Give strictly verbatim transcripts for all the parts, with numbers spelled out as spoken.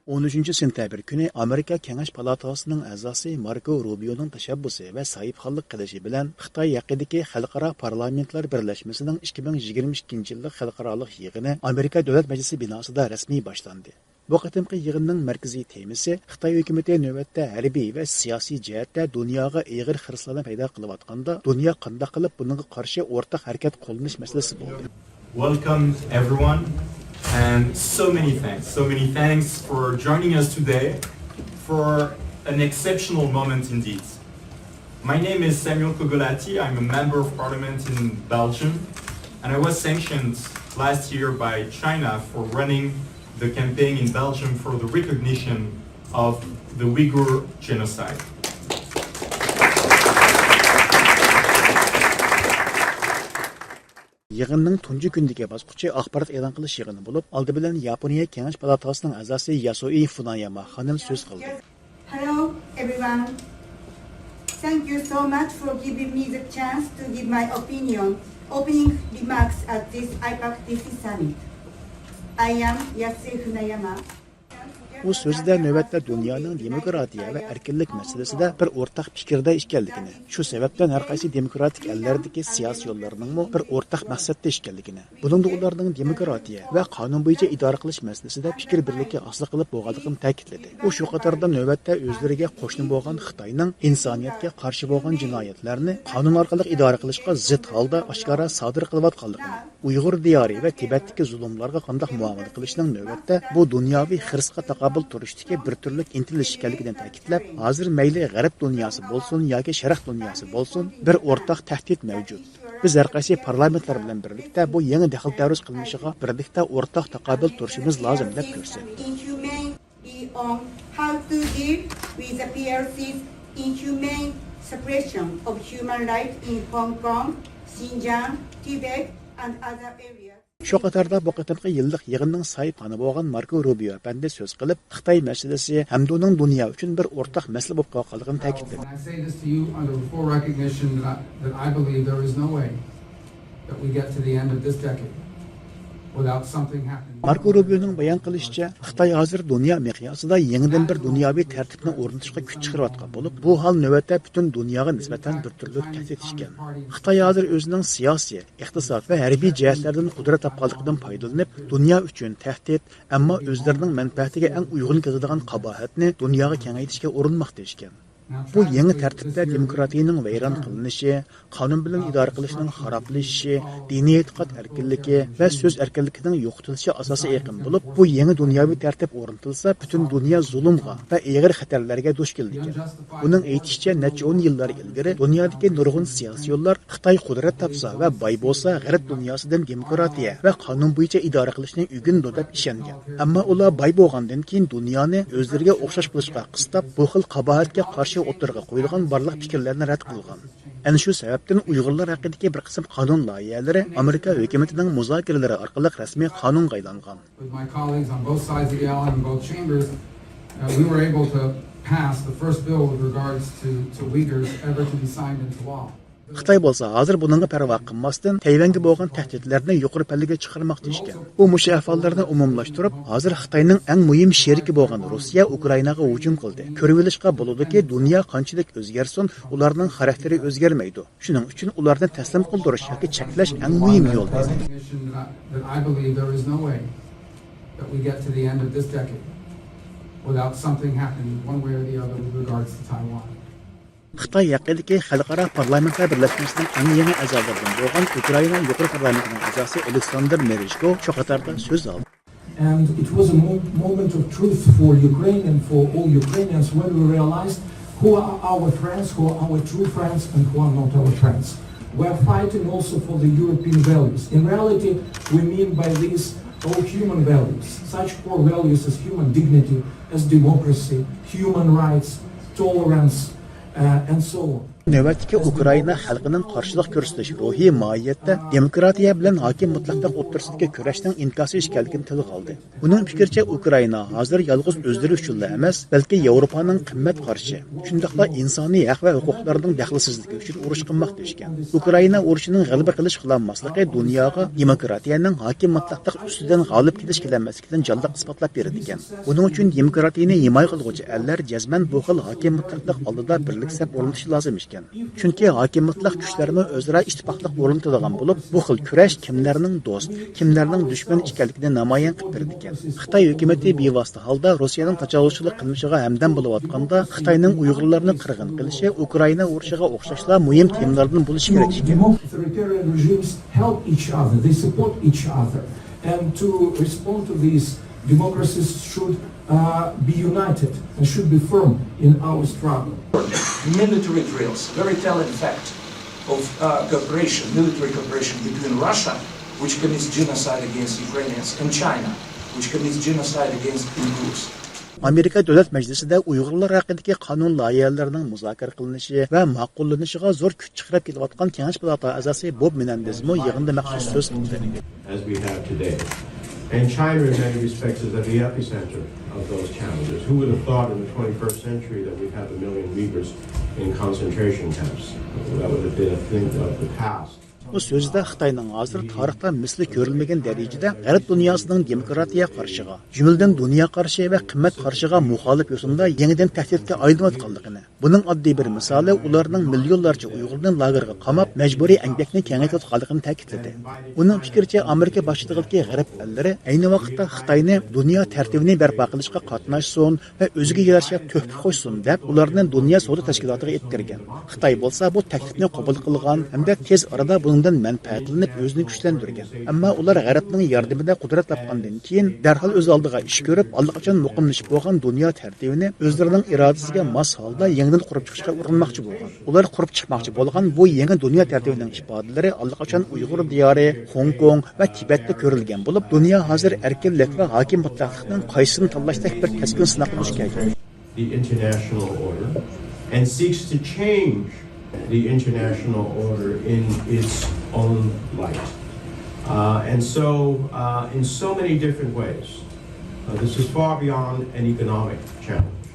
ئون ئۈچىنچى سېنتەبىر كۈنى ئامېرىكا كېڭەش پالاتاسىنىڭ ئەزاسى ماركو روبىيونىڭ تەشەببۇسى ۋە ساھىبخانلىق قىلىشى بىلەن خىتاي ھەققىدىكى خەلقئارا پارلامېنتلار بىرلەشمىسىنىڭ ئىككى مىڭ يىگىرمە ئىككىنچى يىللىق خەلقئارالىق يىغىنى ئامېرىكا دۆلەت مەجلىسى بىناسىدا رەسمىي باشلاندى. بۇ قېتىمقى يىغىننىڭ مەركىزىي تېمىسى خىتاي ھۆكۈمىتى نۆۋەتتە ھەربىي ۋە سىياسىي جەھەتتە دۇنياغا ئېغىر خىرىسلارنى پەيدا قىلىۋاتقاندا، دۇنيا قانداق قىلىپ بۇنىڭغا قارشى ئورتاق ھەرىكەت قوللىنىش مەسىلىسى بولدى. Welcome everyone, and so many thanks. So many thanks for joining us today for an exceptional moment indeed. My name is Samuel Kogolati. I'm a member of parliament in Belgium, and I was sanctioned last year by China for running the campaign in Belgium for the recognition of the Uyghur genocide. يىغىننىڭ تۇنجى كۈنىدىكى باسقۇچى ئاخبارات ئېلان قىلىش يىغىنى بولۇپ، ئالدى بىلەن ياپونىيە كېڭەش پالاتاسىنىڭ ئەزاسى ياسۇئى فۇناياما خانىم سۆز قىلدى. Hello, everyone. Thank you so much for giving me the chance to give my opinion, opening remarks at this IPAC D C summit. I am Yasui Funayama. ئۇ سۆزىدە نۆۋەتتە دۇنيانىڭ دېموكراتىيە ۋە ئەركىنلىك مەسىلىسىدە بىر ئورتاق پىكىردە ئىكەنلىكىنى، شۇ سەۋەبتىن ھەر قايسى دېموكراتىك ئەللەردىكى سىياسىيونلارنىڭمۇ بىر ئورتاق مەقسەتتە ئىكەنلىكىنى، بۇنىڭدا ئۇلارنىڭ دېموكراتىيە ۋە قانۇن بويىچە ئىدارە قىلىش مەسىلىسىدە پىكىر بىرلىكى ھاسىل قىلىپ بولغانلىقىنى تەكىتلىدى. ئۇ شۇ قاتاردا نۆۋەتتە ئۆزلىرىگە قوشنا بولغان خىتاينىڭ ئىنسانىيەتكە قارشى بولغان جىنايەتلەرنى قانۇن ئارقىلىق ئىدارە قىلىشقا زىت ھالدا ئاشكارا سادىر قىلىۋاتقانلىقىنى، ئۇيغۇر دىيارى ۋە تىبەتتىكى زۇلۇملارغا قانداق مۇئامىلە قىلىشنىڭ نۆۋەتتە بۇ دۇنياۋى خىرىسقا تاقابىل تۇرۇشتىكى بىر تۈرلۈك ئىنتىلىش ئىكەنلىكىنى تەكىتلەپ، ھازىر مەيلى غەرب دۇنياسى بولسۇن ياكى شەرق دۇنياسى بولسۇن، بىر ئورتاق تەھدىت مەۋجۇت. بىز ھەر قايسى پارلامېنتلار بىلەن بىرلىكتە بۇ يېڭى دەخلى-تەرۇز قىلمىشىغا بىرلىكتە ئورتاق تاقابىل تۇرۇشىمىز لازىم، دەپ كۆرسەتتى. Be on how to deal with the P R C's inhumane suppression of human rights in Hong Kong, Xinjiang, Tibet, and other areas. شۇ قاتاردا بۇ قېتىمقى يىللىق يىغىننىڭ ساھىبخانى بولغان ماركو روبىيو ئەپەندى سۆز قىلىپ، خىتاي مەسىلىسى ھەمدە ئۇنىڭ دۇنيا ئۈچۈن بىر ئورتاق مەسىلە بولۇپ قالغانلىقىنى تەكىتلىدى. And I say this to you under the full recognition that I, that I believe there is no way that we get to the end of this decade without something happening. ماركو روبىيونىڭ بايان قىلىشىچە، خىتاي ھازىر دۇنيا مىقياسىدا يېڭىدىن بىر دۇنياۋى تەرتىپنى ئورنىتىشقا كۈچ چىقىرىۋاتقان بولۇپ، بۇ ھال نۆۋەتتە پۈتۈن دۇنياغا نىسبەتەن بىر تۈرلۈك تەھدىت ئىكەن. خىتاي ھازىر ئۆزىنىڭ سىياسىي، ئىقتىساد ۋە ھەربىي جەھەتلەردىن قۇدرەت تاپقانلىقىدىن پايدىلىنىپ، دۇنيا ئۈچۈن تەھدىت، ئەمما ئۆزلىرىنىڭ مەنپەئەتىگە ئەڭ ئۇيغۇن كېلىدىغان قاباھەتنى دۇنياغا كېڭەيتىشكە ئۇرۇنماقتا ئىكەن. بۇ يېڭى تەرتىپتە دېموكراتىيىنىڭ ۋەيران قىلىنىشى، قانۇن بىلەن ئىدارە قىلىشنىڭ خارابلىشىشى، دىنىي ئېتىقاد ئەركىنلىكى ۋە سۆز ئەركىنلىكىنىڭ يوقىتىلىشى ئاساسىي ئېقىم بولۇپ، بۇ يېڭى دۇنياۋى تەرتىپ ئورنىتىلسا، پۈتۈن دۇنيا زۇلۇمغا ۋە ئېغىر خەتەرلەرگە دۇچ كېلىدىكەن. ئۇنىڭ ئېيتىشىچە، نەچچە ئون يىللار ئىلگىرى دۇنيادىكى نۇرغۇن سىياسىيونلار خىتاي قۇدرەت تاپسا ۋە باي بولسا، غەرب دۇنياسىدىن دېموكراتىيە ۋە قانۇن بويىچە ئىدارە قىلىشنى ئۆگىنىدۇ، دەپ ئىشەنگەن. ئەمما ئۇلار باي بولغاندىن كېيىن دۇنيانى ئۆزلىرىگە ئوخشاش بولۇشقا قىستاپ، بۇ خىل قاباھەتكە قارشى ئوتتۇرىغا قويۇلغان بارلىق پىكىرلەرنى رەت قىلغان. ئەنە شۇ سەۋەبتىن ئۇيغۇرلار ھەققىدىكى بىر قىسىم قانۇن لايىھەلىرى ئامېرىكا ھۆكۈمىتىنىڭ مۇزاكىرىلىرى ئارقىلىق رەسمىي قانۇنغا ئايلانغان. With my colleagues on both sides of the aisle in both chambers, uh, we were able to pass the first bill with regards to, to Uyghurs ever to be signed into law. خىتاي بولسا ھازىر بۇنىڭغا پەرۋا قىلماستىن، تەيۋەنگە بولغان تەھدىتلەرنى يۇقىرى پەللىگە چىقارماقتا ئىكەن. ئۇ مۇشۇ ئەھۋاللارنى ئومۇملاشتۇرۇپ، ھازىر خىتاينىڭ ئەڭ مۇھىم شېرىكى بولغان روسىيە ئۇكرائىناغا ھۇجۇم قىلدى. كۆرۈۋېلىشقا بولىدۇكى، دۇنيا قانچىلىك ئۆزگەرسۇن، ئۇلارنىڭ خاراكتېرى ئۆزگەرمەيدۇ. شۇنىڭ ئۈچۈن ئۇلارنى تەسلىم قىلدۇرۇش ياكى چەكلەش ئەڭ مۇھىم يول، دېدى. Recognition that, that I believe there is no way that we get to the end of this decade without something happening one way or the other with regards to Taiwan. خىتاي ھەققىدىكى خەلقئارا پارلامېنتلار بىرلەشمىسىنىڭ ئەڭ يېڭى ئەزالىرىدىن بولغان ئۇكرائىنا يۇقىرى پارلامېنتىنىڭ ئەزاسى ئالېكساندىر مېرىشكو شۇ قاتاردا سۆز ئالدى. And it was a mo-, moment of truth for Ukraine and for all Ukrainians when we realized who are our friends, who are our true friends, and who are not our friends. We are fighting also for the European values. In reality, we mean by this all human values, such core values as human dignity, as democracy, human rights, tolerance, uh, and so on. نۆۋەتتىكى ئۇكرائىنا خەلقىنىڭ قارشىلىق كۆرسىتىش روھى ماھىيەتتە دېموكراتىيە بىلەن ھاكىم مۇتلەقلىق ئوتتۇرىسىدىكى كۈرەشنىڭ ئىنكاسى ئىكەنلىكىنى تىلغا ئالدى. ئۇنىڭ پىكرىچە، ئۇكرائىنا ھازىر يالغۇز ئۆزلىرى ئۈچۈنلا ئەمەس، بەلكى ياۋروپانىڭ قىممەت قارىشى، شۇنداقلا ئىنسانىي ھەق ۋە ھوقۇقلارنىڭ دەخلىسىزلىكى ئۈچۈن ئۇرۇش قىلماقتا ئىكەن. ئۇكرائىنا ئۇرۇشىنىڭ غەلىبە قىلىش قىلالماسلىقى دۇنياغا دېموكراتىيەنىڭ ھاكىم مۇتلەقلىق ئۈستىدىن غالىب كېلىش كېلەلمەسلىكىدىن جانلىق ئىسپاتلاپ بېرىدىكەن. بۇنىڭ ئۈچۈن دېموكراتىيەنى ھىمايە قىلغۇچى ئەللەر جەزمەن بۇ خىل ھاكىم مۇتلەقلىق ئالدىدا بىرلىك سەپ ئورنىتىشى لازىم ئىكەن. چۈنكى ھاكىم مۇتلەق كۈچلەرمۇ ئۆزئارا ئىتتىپاقلىق ئورنىتىدىغان بولۇپ، بۇ خىل كۈرەش كىملەرنىڭ دوست، كىملەرنىڭ دۈشمەن ئىكەنلىكىنى نامايان قىلىپ بېرىدىكەن. خىتاي ھۆكۈمىتى بىۋاسىتە ھالدا روسىيەنىڭ تاجاۋۇزچىلىق قىلمىشىغا ھەمدەم بولۇۋاتقاندا، خىتاينىڭ ئۇيغۇرلارنى قىرغىن قىلىشى ئۇكرائىنا ئۇرۇشىغا ئوخشاشلا مۇھىم تېمىلاردىن بولۇشى كېرەك ئىكەن. Authoritarian regimes help each other, they support each other. And to respond to this, democracies should uh, be united and should be firm in our struggle. Military drills, very telling fact of uh, cooperation, military cooperation between Russia, which commits genocide against Ukrainians, and China, which commits genocide against Uyghurs. ئامېرىكا دۆلەت مەجلىسىدە ئۇيغۇرلار ھەققىدىكى قانۇن لايىھەلىرىنىڭ مۇزاكىرە قىلىنىشى ۋە ماقۇللىنىشىغا زور كۈچ چىقىرىپ كېلىۋاتقان كېڭەش پالاتا ئەزاسى بوب مېنەندېزمۇ يىغىندا مەخسۇس سۆز قىلدى. As we have today. And China, in many respects, is at the epicenter of those challenges. Who would have thought in the twenty-first century that we'd have a million Uyghurs in concentration camps? That would have been a thing of the past. ئۇ سۆزىدە خىتاينىڭ ھازىر تارىختا مىسلى كۆرۈلمىگەن دەرىجىدە غەرب دۇنياسىنىڭ دېموكراتىيە قارىشىغا، جۈملىدىن دۇنيا قارىشى ۋە قىممەت قارىشىغا مۇخالىپ يوسۇندا يېڭىدىن تەھدىتكە ئايلىنىۋاتقانلىقىنى، بۇنىڭ ئاددىي بىر مىسالى ئۇلارنىڭ مىليونلارچە ئۇيغۇرنى لاگېرغا قاماپ، مەجبۇرىي ئەمگەكنى كېڭەيتىۋاتقانلىقىنى تەكىتلىدى. ئۇنىڭ پىكرىچە، ئامېرىكا باشچىلىقىدىكى غەرب ئەللىرى ئەينى ۋاقىتتا خىتاينى دۇنيا تەرتىپىنى بەرپا قىلىشقا قاتناشسۇن ۋە ئۆزىگە يارىشا تۆھپە قوشسۇن دەپ، ئۇلارنى دۇنيا سودا تەشكىلاتىغا ئىتتەرگەن. خىتاي بولسا بۇ تەكلىپنى قوبۇل قىلغان ھەمدە تېز ئارىدا بۇنىڭدىن مەنپەئەتلىنىپ ئۆزىنى كۈچلەندۈرگەن. ئەمما ئۇلار غەربنىڭ ياردىمىدە قۇدرەت تاپقاندىن كېيىن، دەرھال ئۆز ئالدىغا ئىش كۆرۈپ، ئاللىقاچان مۇقىملىشىپ بولغان دۇنيا تەرتىپىنى ئۆزلىرىنىڭ ئىرادىسىگە ماس ھالدا يېڭىدىن قۇرۇپ چىقىشقا ئۇرۇنماقچى بولغان. ئۇلار قۇرۇپ چىقماقچى بولغان بۇ يېڭى دۇنيا تەرتىپىنىڭ ئىپادىلىرى ئاللىقاچان ئۇيغۇر دىيارى، خوڭكوڭ ۋە تىبەتتە كۆرۈلگەن بولۇپ، دۇنيا ھازىر ئەركىنلىك ۋە ھاكىم مۇتلەقلىقنىڭ قايسىسىنى تاللاشتەك بىر كەسكىن سىناققا دۇچ كەلگەن. The international order and seeks to change the international order in its own light. Uh, and so, uh, in so many different ways, uh, this is far beyond an economic challenge.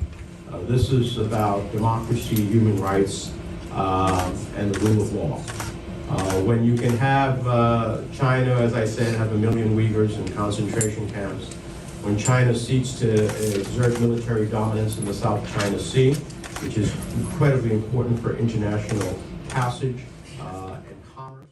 Uh, this is about democracy, human rights, uh, and the rule of law. Uh, when you can have uh, China, as I said, have a million Uyghurs in concentration camps, when China seeks to exert military dominance in the South China Sea, which is incredibly important for international passage uh, and commerce.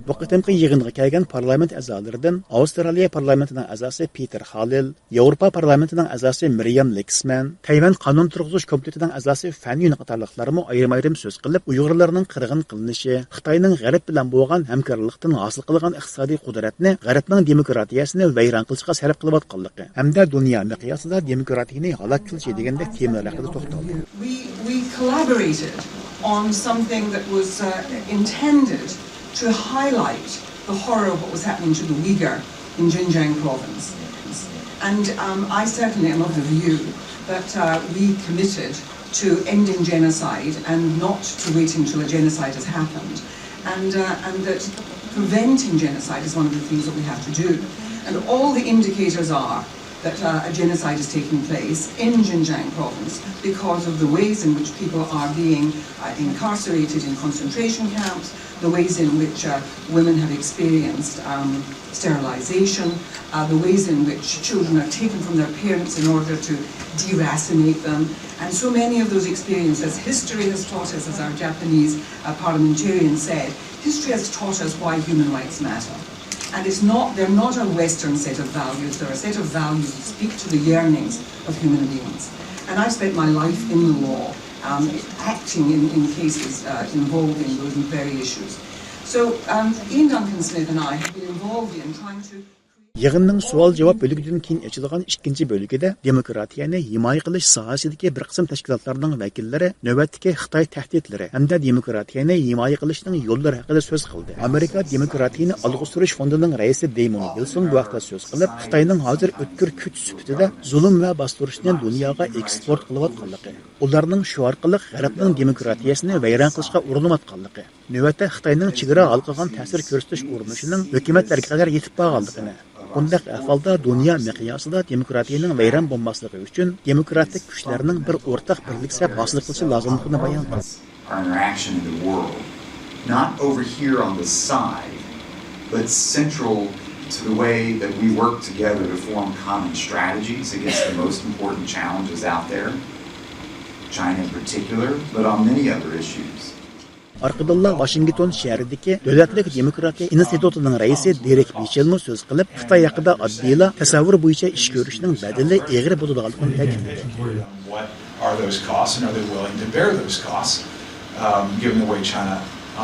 بۇ قېتىمقى يىغىنغا كەلگەن پارلامېنت ئەزالىرىدىن ئاۋسترالىيە پارلامېنتىنىڭ ئەزاسى پېتېر خالىل، ياۋروپا پارلامېنتىنىڭ ئەزاسى مىريام لېكسمەن، تەيۋەن قانۇن تۇرغۇزۇش كومىتېتىنىڭ ئەزاسى فەن يۈن قاتارلىقلارمۇ ئايرىم-ئايرىم سۆز قىلىپ، ئۇيغۇرلارنىڭ قىرغىن قىلىنىشى، خىتاينىڭ غەرب بىلەن بولغان ھەمكارلىقتىن ھاسىل قىلغان ئىقتىسادىي قۇدرەتنى غەربنىڭ دېموكراتىيەسىنى ۋەيران قىلىشقا سەرپ قىلىۋاتقانلىقى ھەمدە دۇنيا مىقياسىدا دېموكراتىيىنى ھالاك قىلىشى دېگەندەك تېمىلار ھەققىدە توختالدى. We, we collaborated on something that was uh, intended to highlight the horror of what was happening to the Uyghur in Xinjiang province. And um, I certainly am of the view that uh, we committed to ending genocide and not to waiting till a genocide has happened. And, uh, and that preventing genocide is one of the things that we have to do. And all the indicators are that uh, a genocide is taking place in Xinjiang province because of the ways in which people are being uh, incarcerated in concentration camps, the ways in which uh, women have experienced um, sterilization, uh, the ways in which children are taken from their parents in order to deracinate them. And so many of those experiences, history has taught us, as our Japanese uh, parliamentarian said, history has taught us why human rights matter. And it's not, they're not a Western set of values, they're a set of values that speak to the yearnings of human beings. And I've spent my life in the law, um, acting in, in cases uh, involving those very issues. So um, Iain Duncan Smith and I have been involved in trying to يىغىننىڭ سوئال-جاۋاب بۆلىكىدىن كېيىن ئېچىلغان ئىككىنچى بۆلۈكىدە دېموكراتىيەنى ھىمايە قىلىش ساھەسىدىكى بىر قىسىم تەشكىلاتلارنىڭ ۋەكىللىرى نۆۋەتتىكى خىتاي تەھدىتلىرى ھەمدە دېموكراتىيەنى ھىمايە قىلىشنىڭ يوللىرى ھەققىدە سۆز قىلدى. ئامېرىكا دېموكراتىيىنى ئالغا سۈرۈش فوندىنىڭ رەئىسى دېيمون ۋىلسون بۇ ھەقتە سۆز قىلىپ، خىتاينىڭ ھازىر ئۆتكۈر كۈچ سۈپىتىدە زۇلۇم ۋە باستۇرۇشنى دۇنياغا ئېكسپورت قىلىۋاتقانلىقى، ئۇلارنىڭ شۇ ئارقىلىق غەربنىڭ دېموكراتىيەسىنى ۋەيران قىلىشقا ئۇرۇنۇۋاتقانلىقى، نۆۋەتتە خىتاينىڭ چېگرا ھالقىغان تەسىر كۆرسىتىش ئۇرۇنۇشىنىڭ ھۆكۈمەتلەرگە قەدەر يېتىپ بارغانلىقىنى، بۇنداق ئەھۋالدا دۇنيا مىقياسىدا دېموكراتىيەنىڭ ۋەيران بولماسلىقى ئۈچۈن دېموكراتىك كۈچلەرنىڭ بىر ئورتاق بىرلىك سەپ ھاسىل قىلىشى لازىملىقىنى بايان قىلدى. Our interaction in the world, not over here on the side, but central to the way that we work together to form common strategies against the most important challenges out there, China in particular, but on many other issues. ئارقىدىنلا ۋاشىنگتون شەھىرىدىكى دۆلەتلىك دېموكراتىيە ئىنستىتۇتىنىڭ رەئىسى دېرېك مىچېلمۇ سۆز قىلىپ، خىتاي ھەققىدە ئاددىيلا تەسەۋۋۇر بويىچە ئىش كۆرۈشنىڭ بەدىلى ئېغىر بولىدىغانلىقىنى تەكىتلىدى. What are those costs and are they willing to bear those costs, um, given the way China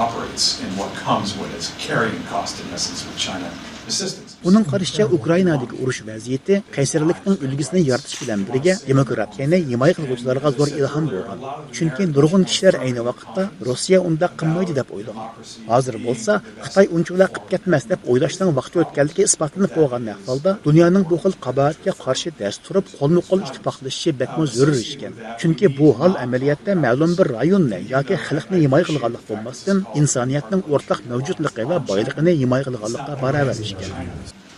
operates and what comes with its carrying cost, in essence, with China assistance? ئۇنىڭ قارىشىچە، ئۇكرائىنادىكى ئۇرۇش ۋەزىيىتى قەيسەرلىكنىڭ ئۈلگىسىنى يارىتىش بىلەن بىرگە، دېموكراتىيەنى ھىمايە قىلغۇچىلارغا زور ئىلھام بولغان. چۈنكى نۇرغۇن كىشىلەر ئەينى ۋاقىتتا روسىيە ئۇنداق قىلمايدۇ دەپ ئويلىغان. ھازىر بولسا، خىتاي ئۇنچىۋالا قىلىپ كەتمەس دەپ ئويلاشنىڭ ۋاقتى ئۆتكەنلىكى ئىسپاتلىنىپ بولغان ئەھۋالدا، دۇنيانىڭ بۇ خىل قاباھەتكە قارشى دەس تۇرۇپ، قولمۇ قول ئىتتىپاقلىشىشى بەكمۇ زۆرۈر ئىكەن. چۈنكى بۇ ھال ئەمەلىيەتتە مەلۇم بىر رايوننى ياكى خەلقنى ھىمايە قىلغانلىق بولماستىن، ئىنسانىيەتنىڭ ئورتاق مەۋجۇتلۇقى ۋە بايلىقىنى ھىمايە قىلغانلىققا باراۋەر ئىكەن.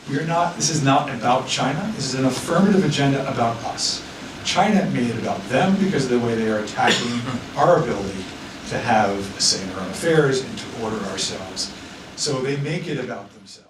We're not, this is not about China. This is an affirmative agenda about us. China made it about them because of the way they are attacking our ability to have a say in our own affairs and to order ourselves. So they make it about themselves.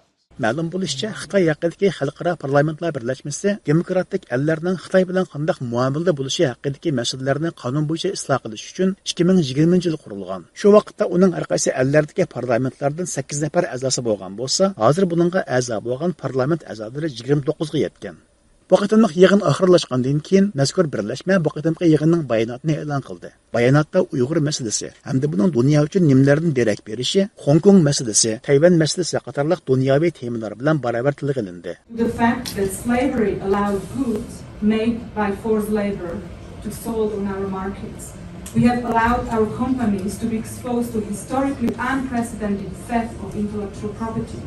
مەلۇم بولۇشىچە، خىتاي ھەققىدىكى خەلقئارا پارلامېنتلار بىرلەشمىسى دېموكراتىك ئەللەرنىڭ خىتاي بىلەن قانداق مۇئامىلىدە بولۇشى ھەققىدىكى مەسىلىلەرنى قانۇن بويىچە ئىسلاھ قىلىش ئۈچۈن ئىككى مىڭ يىگىرمىنچى يىلى قۇرۇلغان. شۇ ۋاقىتتا ئۇنىڭ ھەر قايسى ئەللەردىكى پارلامېنتلاردىن سەككىز نەپەر ئەزاسى بولغان بولسا، ھازىر بۇنىڭغا ئەزا بولغان پارلامېنت ئەزالىرى يىگىرمە توققۇزغا يەتكەن. بۇ قېتىملىق يىغىن ئاخىرلاشقاندىن كېيىن، مەزكۇر بىرلەشمە بۇ قېتىمقى يىغىننىڭ باياناتىنى ئېلان قىلدى. باياناتتا ئۇيغۇر مەسىلىسى ھەمدە بۇنىڭ دۇنيا ئۈچۈن نېمىلەردىن دېرەك بېرىشى، خوڭكوڭ مەسىلىسى، تەيۋەن مەسىلىسى قاتارلىق دۇنياۋى تېمىلار بىلەن باراۋەر تىلغا ئېلىندى. The fact that slavery allowed goods made by forced labor to sold on our markets. We have allowed our companies to be exposed to historically unprecedented theft of intellectual property.